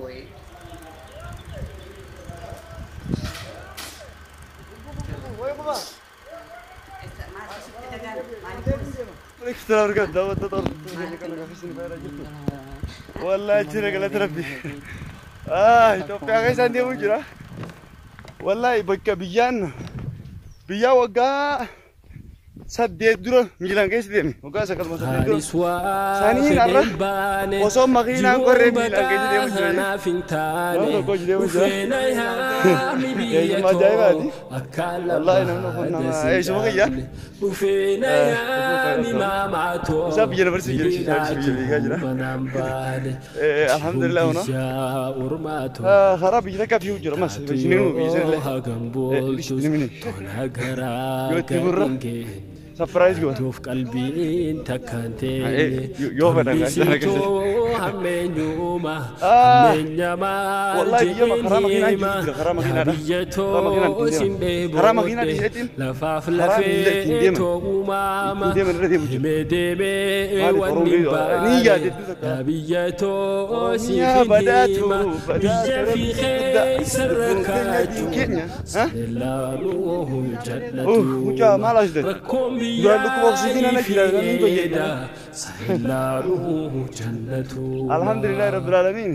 boo'ee. Wallahi jira galata rabbi. Ah, Itoophiyaa keessaan deemuu jira. Wallahi bakka biyyaan biyyaa waggaa 8 dura miilaan keessa deeme. Waggaa 9 8 dura. Saniin har'a osoo makiinaan qorree miilaan keessa deemu jira. Nama tokko hojii deemu jira. Eeyyama ajaa'ibaati. Wallahi namni kun nama eessuma kiyya. Isaa biyya na barsiisu jira. Isaa biyya beekaa jira. Alhamdulillah ono. Karaa biyya takka fiiguu jira mas. Isiniin biyya sanillee. Yoo itti gurra. Surprise goona. Tuuf qalbiin takkaan teenye Yoo fedhan gaa isaan akkasii. hammeenyuma Ah, hammeenya maal wallahi biyya karaa makiinaa jedheen jiru jira karaa makiinaadha. biyya Karaa makiinaan too ittiin sin deeman. Karaa makiinaa dheeboodhe dhiiseetiin lafaaf karaa miila ittiin lafee deeman. too uumaama Ittiin deeman irra deemu jira. himee deemee Maaliif wanni Oromoo ni baane yaadettu takka. yaa biyya too Oromiyaa siif badhaatu hima badhaatu biyya fi rabbi guddaa keessa lubbuun keenya diin rakkaatu keenya. Ha? silleelaaluu Mucaa maal jallatuuma as jedhe? rakkoon Duraan dhukkuba biyyaa oksijiinaa na jira namni hin fayyadu. ifeedha silleelaaluu jallatuuma Alhamdulillah rabbil alamin.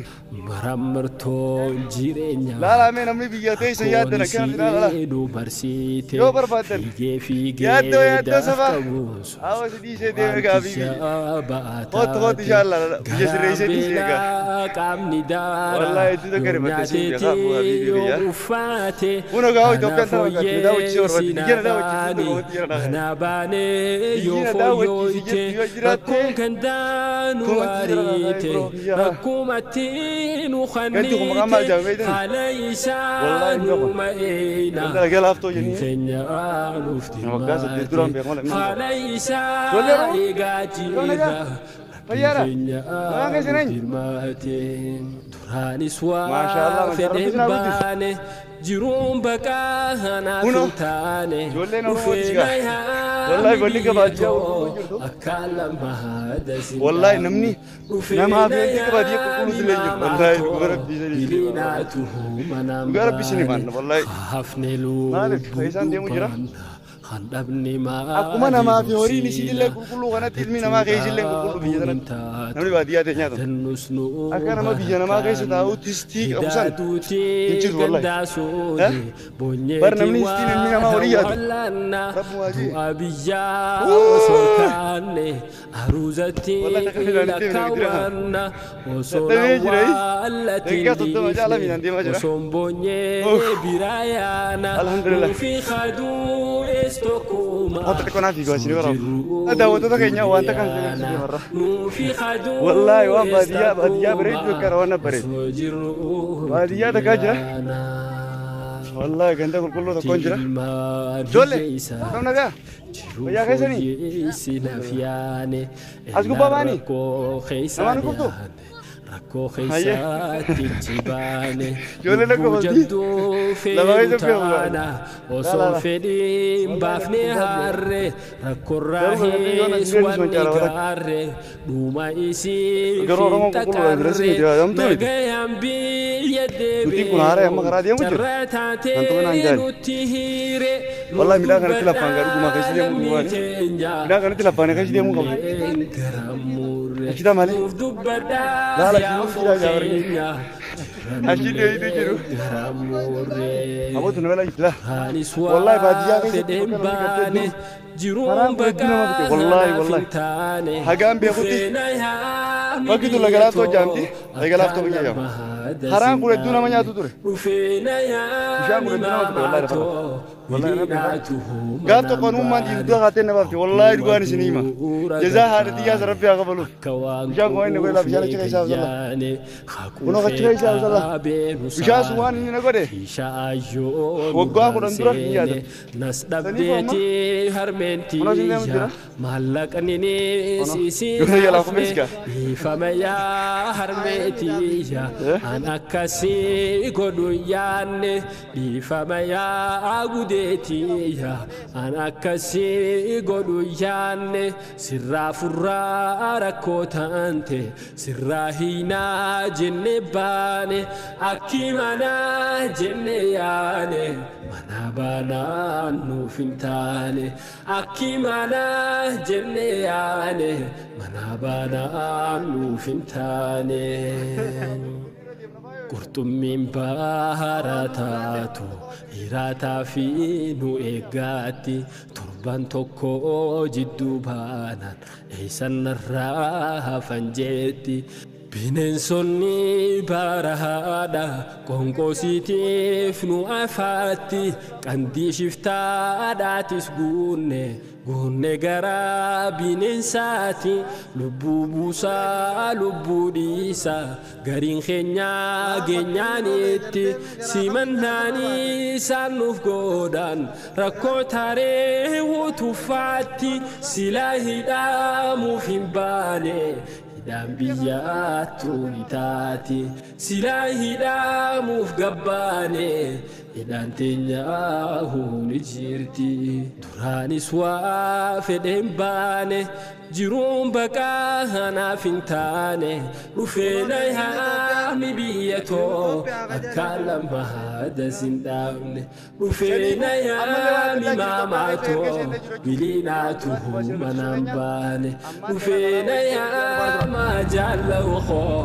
Marammartoon jireenyaa Laalaa mee namni biyya teessa yaaddan akkanatti laalaa. nu barsiite Yoo barbaaddan fiigee fiigee yaaddoo yaaddoo sabaa. dafqabuus Hawa si dhiisee deeme gaa biyya. Kottu kottu baataate inshallah biyya garaan sirreessee dhiisee egaa. beelaa qaamni daara Wallahi hedduu takka yoo rifattee siin nyaateeti beekaa bu'aa biyya yoo biyya. uffaate Kun egaa kana Itoophiyaan tana fakkaatti. Na daawwachiisuu barbaadde. Biyya na daawwachiisuu fooyyee tokko kottu jira naa. mana baanee yoo Biyyi na daawwachiisi fooyyooyte jettu yoo jiraatte rakkoon kan daanu koomatti jira naa ariite biroo biyya. rakkumatti nu Ganti kun maqaan maal kannite jedhama beektani? haala isaa Wallahi hin nu beeku. ma'eena Ganda laga laaftoo jennee. keenya nuuf Waggaa 8 duraan beeku malee. haala isaa Ijoollee Oromoo? eegaa Yoo nagaa? jirra Fayyaadha? keenya Maqaan keessan eenyu? dirmaate duraanis waa Maashaallah maashaallah rabbi fedhen isin haa guddisu. baane jiruun baqaa kanaaf Kunoo hin taane ijoolleen Oromooti dhufee gaa. na yaami Wallahi balli biyya gabaajaa too qulqulluu jirtu. akka lamaada sin Wallahi namni dhufee namaa na fi wanti baadiyyaa yaami qulqulluutu illee hin jiru. Wallahi maamaatoo dhugaa rabbii isin himaa. biliinaatu manaan Dhugaa rabbii isin baane himaan wallahi. hafne Maaliif isaan deemu jira? lubbuu handhabni Akkuma namaa fi maaliif horiin isinillee siila qulqulluu kanatti ilmi namaa keessa illee qulqulluu biyya hin sanatti. taatu Namni baadiyyaa ta'e nyaata. dannus nu Akka nama biyya namaa keessa taa'utti istii qabu san hin Hidaaduutii jiru wallahi. gandaa Eh? soode Bar bonyeetii namni istiin ilmi namaa horii yaadu. wallanna Rabbu waajii. du'a biyyaa osoo taanne aruuzatti Wallahi takka miilaan itti deemne jira. lakkaawwanna osoo Dadhabee jira. nawwaallatiin Daqiiqaa 30 caalaa dhiifne miilaan deemaa jira. osoo bonyee biraa yaana Alhamdulillah. nuufi kaduu ees tokkuma Wanta xiqqoo naaf fiigaa isin waraaba. Daawwattoota keenya wanta kan isin agarsiisu warra. nuufi kaduu Wallahi waan ees baadiyyaa baadiyyaa tokkuma bareedduu akkana waan bareedu. osoo jirru Baadiyyaa takkaa jira. yaana. Wallahi ganda qulqulluu tokkoon jira. Ilmaan Ijoollee hiyyeessa kam nagaa? jiruu Fayyaa keessanii? fooyyessi naaf yaane As gubbaa baanii? rakkoo Namaan keessaan dhukkubtu? yaane rakkoo Hayyee. keessaatti jibaane Ijoollee lubbuu lakkoofti. jabduu Lafa feetu keessa beeku taana osoo Laa, laa. fedhiin baafne harre rakkoorraa Garuu kanatti yoo na hees jireenyi sun wanni caala warra. gaarre dhuma isii Garuu Oromoon qulqulluudha biras miti jedhamtu miti. nagayaan biyya Nuti kun haaree amma karaa deemu jiru. carraa taatee Wantoota naan jaali. nutti hiire Wallahi midhaan kanatti laffaan gaa dhugumaa keessa deemuu dhugaani. Midhaan kanatti laffaan keessa deemuu qabna. Achitti malee. Laala jiru jira jaabarri. Achi deebiitu jiru. Aboota nama laayitila. Wallahi baadiyyaa keessatti bakka namni gartee dur karaan kun hedduu nama fite. Wallahi wallahi. Hagaan beekutti bakki tun laga laaftoo jaamti. Laga laaftoo biyya jaama. Karaan kun hedduu nama nyaatu ture. Bishaan kun hedduu nama ture wallahi lafa. Wallahi nama beekaa. Gaaf tokko nummaan diimtuu haatee na baafte. Wallahi dhugaan isin hima. Jazaa haadha xiyyaasa rabbi haa kafaluuf. Bishaan kun waan inni godhe laa bishaan achi keessaa osoo Kunoo achi keessaa osoo laa. Bishaan sun waan inni na godhe waggaa 10 dura hin yaadatu. Nas Saniif amma dhabdeeti harmeentii kunoo isin deemu jira. maallaqninis Kunoo isin yoo jalaa hafne kumis gaa. dhiifama yaa harmeetiyya Eh? an akkasii godhu yaanne dhiifama yaa Kodeetiya an akkasii godhu yaanne sirraa furraa rakkoo taante sirraa hiinaa jenne baane akki manaa jenne yaane mana baanaan nuuf hin taane akki manaa jenne yaane mana baanaan nuuf hin taane. Qurxummiin baharaa taatu hiraataa fi nu eeggaatti torban tokko jidduu baanaan eessan narraa hafan jeetti. Bineensonni barahaadha qonqoosiitiif nu afaatti qandii shiftaadhaatis guunne guunne garaa bineensaati lubbuu buusaa lubbuu dhiisaa gariin keenyaa geenyaanitti simannaanii isaan nuuf godhan rakkoo taaree wutufaatti silaa hidhaamuuf hin baane. Hidhaan biyyaattuu ni taati silaa hidhaamuuf gabbaane hidhaan teenyaa ni jirti. Duraanis waa fedheen baane jiruun baqaa hanaaf hin taane dhufeena yaami biyya too akka lama hadas hin dhaabne dhufeena yaami maamaa too biliinaatu manaan baane dhufeena yaama jaallahu koo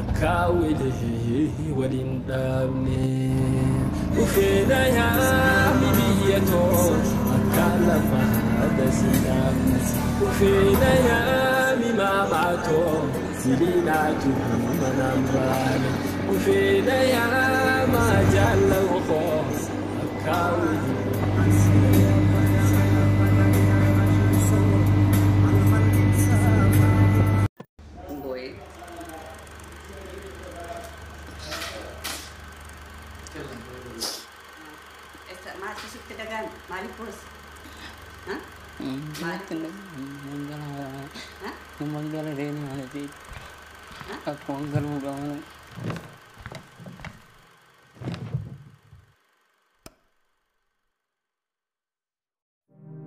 akka wilee waliin dhaabne dhufeena yaami biyya too akka lama hadas hin dhaabne dhufeena yaami maamaa too biliinaatu manaan baane dhufeena yaama jaallahu koo akka wilee.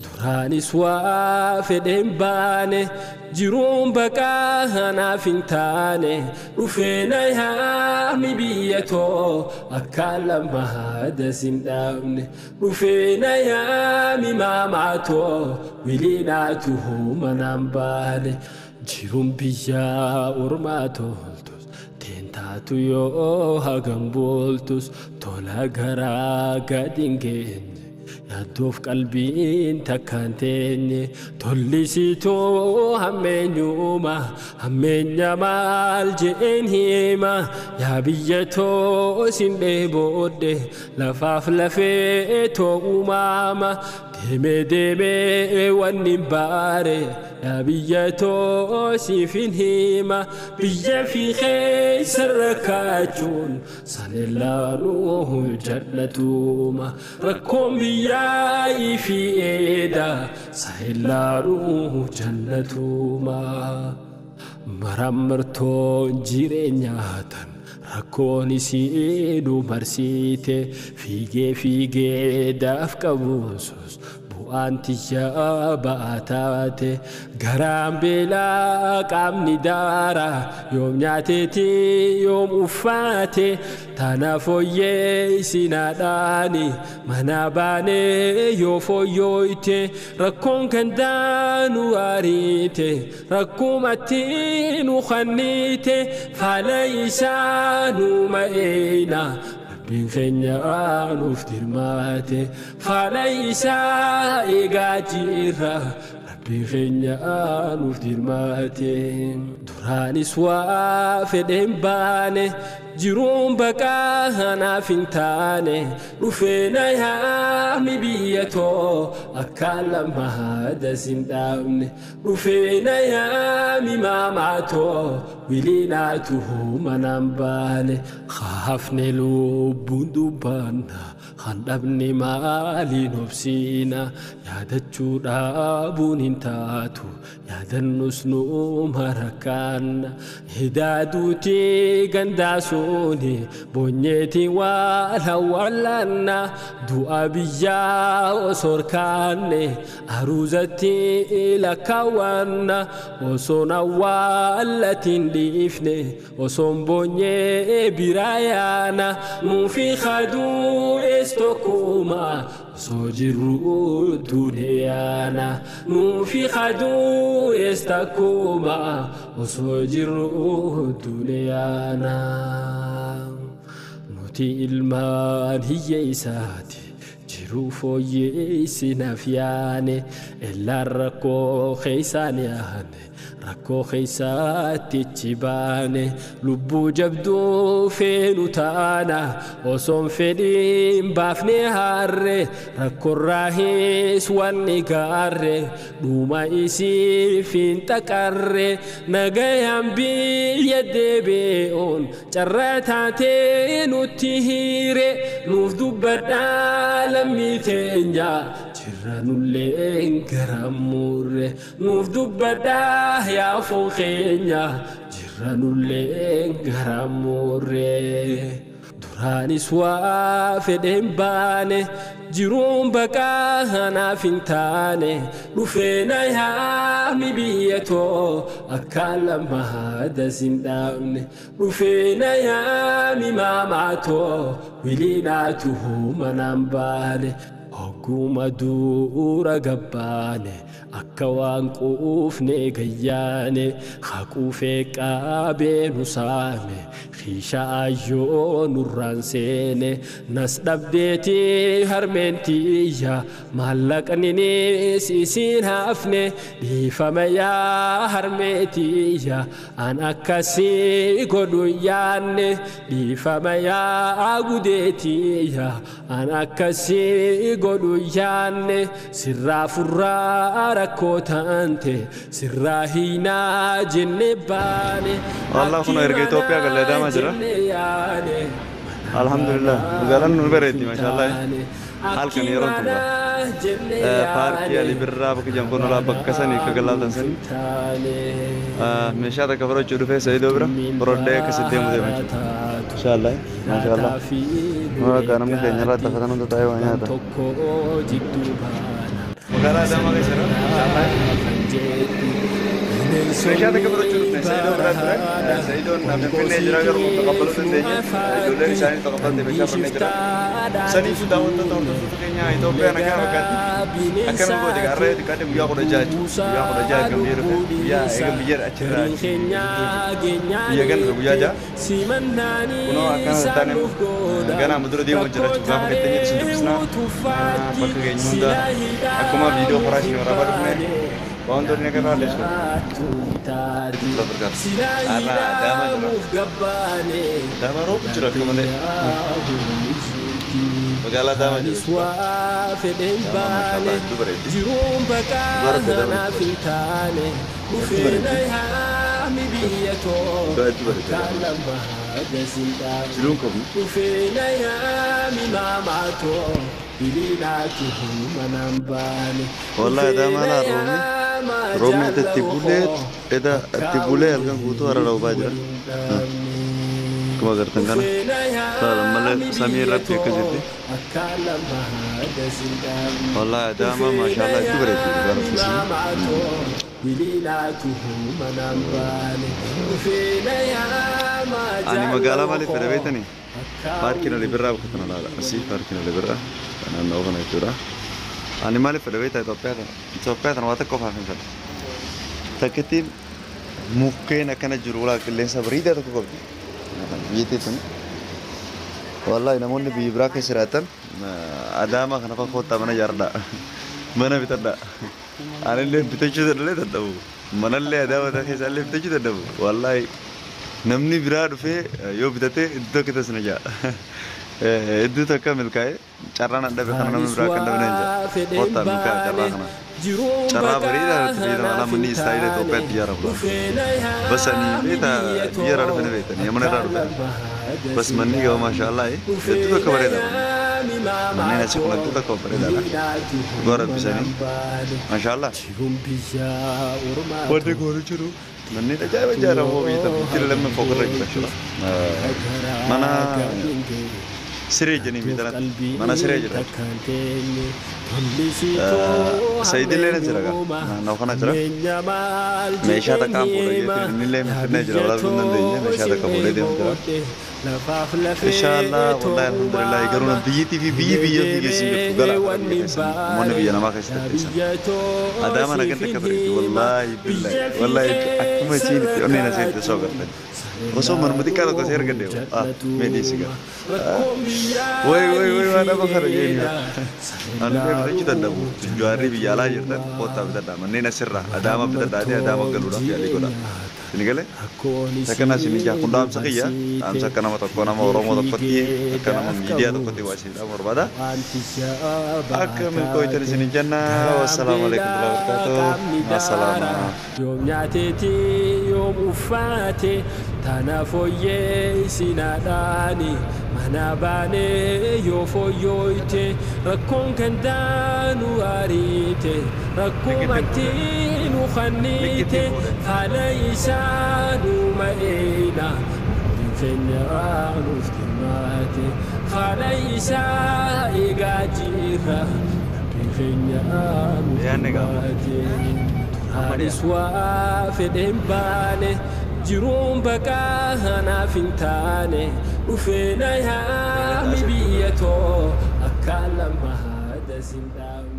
Duraanis waa fedheen baane jiruun baqaa hanaaf hin taane dhufeena yaami biyya too akka lama hadas hin dhaabne dhufeena yaami maamaa too wiliinaatu manaan baane jiruun biyya ormaa toltus teentaatu yoo hagam booltus tola garaa gad hin geenye. Yaaddoof qalbiin takkaan teenye tollisiitoo hammeenyuma hammeenya maal je'een hima yaa biyya too sin dheeboodhe lafaaf lafee too uumaama deemee deemee wanni hin baare yaa biyya too siif hin hima biyya fi keessa rakkaachuun sanellaanuu jallatuma rakkoon biyyaa fi eeda sahellaanuu jallatuma marammartoon jireenyaatan rakkoon isii nu marsiite fiigee fiigee daaf qabuusus bu'aan tiyyaa ba'aa taate garaan beelaa qaamni daara yoom nyaateeti yoom uffaate tana fooyyee isinaadhaani mana baanee yoo fooyyooyte rakkoon kan daanu ariite rakkumatti nu kannite faala isaa nu ma'eena. Rabbiin keenya nuuf dirmaate faala isaa eegaa jirra. Rabbiin keenya nuuf dirmaate duraanis waa fedheen baane jiruun baqaa hanaaf hin taane dhufeena yaami biyya too akka lama hadas hin dhaabne dhufeena yaami maamaa too wiliinaatu manaan baane hafne lubbuun dubbanna kan dhabne maaliin obsiina yaadachuu dhaabuun hin taatu yaadannus nu marakkaanna hidaaduuti gandaa. Tuni bonyeeti waan hawwalanna du'a biyyaa osoo kaanne aruuzatti lakkaawwanna osoon awwaallatiin dhiifne osoon bonyee biraa yaana nuufi kaduu ees tokkuma osoo jirru duniyaana nuufi kaduu ees takkuma osoo jirru duniyaana. Nuti ilmaan hiyyeessaati jiruu fooyyeessinaaf yaane ellaan rakkoo keessaan yaane rakkoo keessaatti ichi baane lubbuu jabduu feenu taana osoon fedhiin baafne harre rakkoorraahis wanni gaarre dhuma isiif hin xaqarre nagayaan biyya deebi'uun carraa taatee nutti hiire nuuf dubbadhaa lammii teenya jirra nulleen garamurre nuuf dubbadhaa yaa foon keenya jirra nulleen garamurre. Duraanis waa fedheen baane jiruun baqaa kanaaf hin taane dhufeena yaami biyya too akka lamaa dasin dhaabne dhufeena yaami maamaa too wiliinaatu manaan baane hogguma duura gabbaane akka waan quufne gayyaane haquufee qabee nu saame Kisha ayyoo nurraan seene nas dhabdeeti harmeentiyya maallaqninis isiin hafne dhiifama yaa harmeetiyya an akkasii godhu yaanne dhiifama yaa gudeetiyya an akkasii godhu yaanne sirraa furraa rakkoo taante sirraa hiinaa jenne baane. Allah kun erga Itoophiyaa galee daamaa jira. Alhamdulillah magaalaan nu bareeddi maashaallah. Halkan yeroo tun paarkii Ali Birraa bakka jankoonolaa bakka sanii akka galaaltan sanii meeshaa takka fudhachuu dhufee Saayidoo bira borodhee akkasitti deemu deema jechuudha. Inshaallah maashaallah. Akka namni keenya irraa tafatan hunda taa'ee waa nyaata. Magaalaa Adaamaa keessa jira. Inshaallah. Meeshaa takka fudhachuu dhufne Saayidoo biraa ture. Saayidoon Finfinnee jira garuu taqabbaluu dandeenya. Ijoolleen isaanii taqabbalte meeshaa fudhannee jira. Saniifuu daawwattoota hordoftoota keenya Itoophiyaa nagaa fakkaatti. Akkana gooti har'a xiqqaate guyyaa 16 jechuudha. Guyyaa 16 eegam biyya dhufe guyyaa eegam biyya achirraa biyya ganna guyyaa 6. Kunoo akkana taane ganaa mudura deemu jira jechuudha. Gaafa gatteenye isin dubbisnaa bakka geenyu hunda akkuma viidiyoo karaa isin waraabaa dhufne wantoonni akka irraa leessu. Har'a Adaamaa jira. Adaamaa roobu jira akka malee. Magaalaa Adaamaa jira. Adaamaa maashaallah hedduu bareeddi. Hedduu bareeddi. Hedduu bareeddi. Jiruun qabnu. Wallahi Adaamaa laa roobni. Roobni itti bulee eda itti bulee halkan guutuu hara roobaa jira. Akkuma agartan kana ammallee samii irratti akkasitti. Wallahi Adaamaa maashaallah hedduu bareeddi dhugaa raffisni. Ani magaalaa maaliif fedha beektanii? Paarkiin Ali Birraa bakka kana laala. Asii paarkiin Ali Birraa naannoo kana jechuudha. Ani maaliif fedha beektaa Itoophiyaa kana? Itoophiyaa kana waa takka qofaaf hin fedha. Takkittiin mukkeen akkana jiru ulaa qilleensa bareedaa tokko qabdi. Biyyattii tun. Wallahi namoonni biyya biraa keessa jiraatan Adaamaa kana qofa kottaa mana ijaarradhaa. Mana bitadhaa. Anillee bitachuu danda'ee dadhabu. Manallee Adaamaa keessa illee bitachuu dadhabu. Wallahi namni biraa dhufee yoo bitate iddoo tokko tasna jaa. Iddoo tokko milkaa'ee carraan an dhabe kana namni biraa kan dhabne hin jira. Kottaa milkaa'e carraa kana. Carraa bareedaa irratti fayyadama alaa manni istaayila Itoophiyaatti ijaaramu. Bas ani beektaa biyya irraa dhufanii beektanii Yaman irraa dhufanii. Bas manni gaba maashaallah hedduu tokko bareedaa. Manneen asii kun hedduu tokko bareedaadha. Dhugaa rabbisanii maashaallah. Wanti goonu jiru. Manneen ajaa'iba ijaaramoo biyya tana jira lamma fooqirra jira jechuudha. Mana siree jedhanii biyya tanatti mana siree jira. Saayidillee na jira gaa naannoo kana jira. Meeshaa takkaan fuudhee jechuudha innillee finfinnee jira walaal hin dandeenye meeshaa takka fuudhee deemu jira. Inshaallah wallahi alhamdulillah garuu biyyittii fi biyyi biyya ofii keessa hin jirtu gala biyya keessa namoonni biyya namaa keessa tatteessan. Adaama nagan takka bareedu wallahi billahi wallahi akkuma isiin itti onneen asiin itti soo gartan. Osoo manuma xiqqaa tokko si argadde ah mee dhiisi gara. Way way way waan nama kana jeeni. Ani illee bitachuu danda'u. Jawaarri biyya alaa jirtan kottaa bitadhaa manneen asirraa Adaama bitadhaatee Adaama galuudhaaf yaalii godhaa. Isin galee? Takka isin ijaa kun dhaamsa kiyya dhaamsa akka nama tokko nama Oromoo tokkotti akka nama miidiyaa tokkotti waa isin dhaamu barbaada. Akka milkooytan isin jenna. Wassalaamu alaikum warahmatullahi wabarakatuh. Assalaama. Yoom nyaateeti yoom uffaate tana fooyyee sinaadhaani mana baanee yoo fooyyooyte rakkoon kan daanu ariite rakkumatti nu kannite haala isaa nu ma'eena keenya nuuf hirmaate haala isaa eegaa jirra keenya nuuf hirmaate. Anis waa fedheen baane jiruun baqaa naaf hin taane dhufee na yaami biyya too akka lama haadha sin dhaabne.